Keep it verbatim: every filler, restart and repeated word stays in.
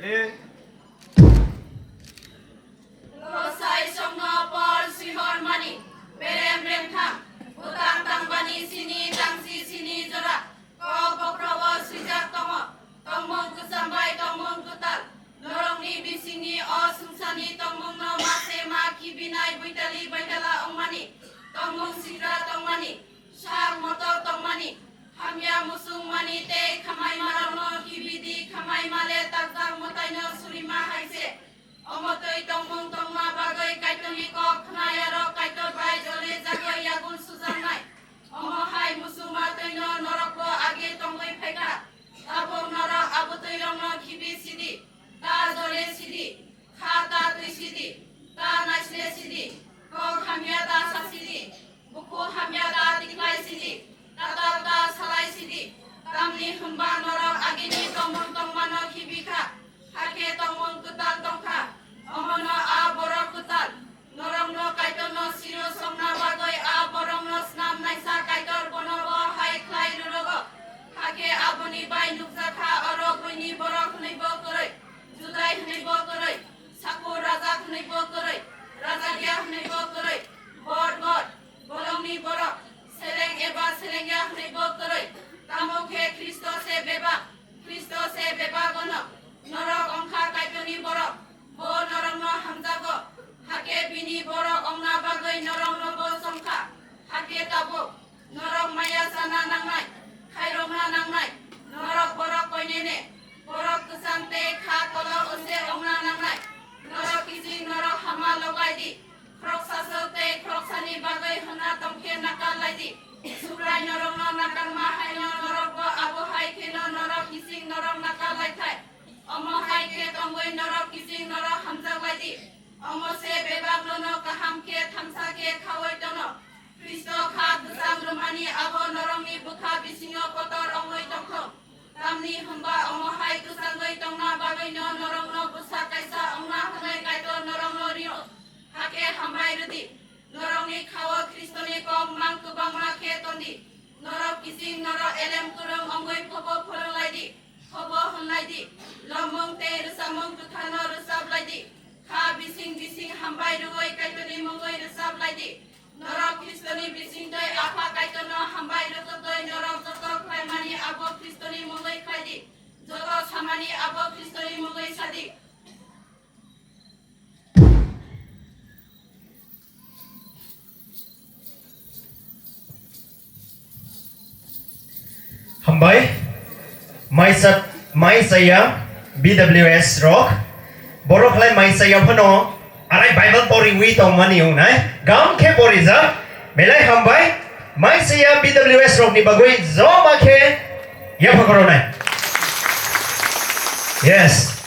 Losai songno por sihor mani, berem remtham, butang tangbani sini, tangsi sini jora, kok bokrobo swijak tongo, tongmung kwcham bai tongmung kwtal, norokni bisingni o swngcharni tongmungno ma se ma khibinai buitali baitala wngmani, tongmung sikra tongmani, sak motor tongmani, hamya musung mani tei khamai marokno khibidi, khamai male takjak mwtaino surima hai se. Omo twi tongmung tongma bagwi Kaitorni kok khnayarok Kaitor bai jole jagwi yagul sujaknai. Omo hai musuma twino norokbo age tongwi phaikha. Tabuk norok abotwirokno khibi sidi, ta jole sidi, kha ta twi sidi, ta naisle sidi, kok hamya ta sa sidi, bukhu hamya ta tikhlai sidi, tatal ta salai sidi. Tamni hwnba norok agini tongmung tongmano khibi kha, hakhe tongmung kwtal tong kha. Omono a borok kwtal. Norokno Kaitorno siro songna bagwi a borokno snam naisa Kaitor bono bo hai khlai rwrwgo. Hakhe aboni bai nukjakha oro buini borok hwnwibo kwrwi, Judai hwnwibo kwrwi, Sakur rajak hwnwibo kwrwi, rajakya hwnwibo kwrwi, bor bor, bolongni borok, seleng eba selengya hwnwibo kwrwi, tamo khe Khristo se bebak, Khristo se bebak ono. Norok ongkha Kaitorni borok, bo norokno hamjago. Hakhe bini borok ongna bagwi norokno bo chongkha. Hakhe tabuk norok maya sana nangnai, khairokna nangnai. Norok borok koinene, borok kwchang tei kha kolok ose ongna nangnai. Norok kiching norok hama logai di. Khoroksa swk tei khoroksani bagwi hwnna tongkhe nakar lai di. Subrai norokno nakarma haino norokbo abo hai kheno norok kiching norok nakar lai thai. Omo hai khe tongwi norok kiching norok hamjak lai di. Omo se bebak nono kaham khe thansa khe khaui tono. Khristo kha kwchang rwmani abo norokni bwkha bisingo kotor ongwi tongthung. Tamni hwnba omo hai kwchangwi tongna bagwino norokno bwsa kaisa wngna hwnwi Kaitor norokno rio. Hakhe hambai rwdi, norokni khao Khristoni kok mang kwbangma khe tondi. Norok kiching norok elem kwrwng wngwi phobo phwrwng lai di, phobo hwn lai di. Lomung tei rwchapmung kwtharno rwchap lai di. Kha bising bising hambai rwui Kaitorni mungwi rwchap lai di. Norok Khristoni bisingtwi Apha Kaitorno hambai rwtwtwi norok joto khlaimani abo Khristoni mungwi khlai di. Joto samani abo Khristoni mungwi sa di. Hambai, maisa, maisaya B W S rok, borok lai maisaya phano arai Bible poriwi tongmani wngnai, gam khe porijak, belai hambai, maisaya B W S rokni bagwi joma khe yapha koronai. Yes.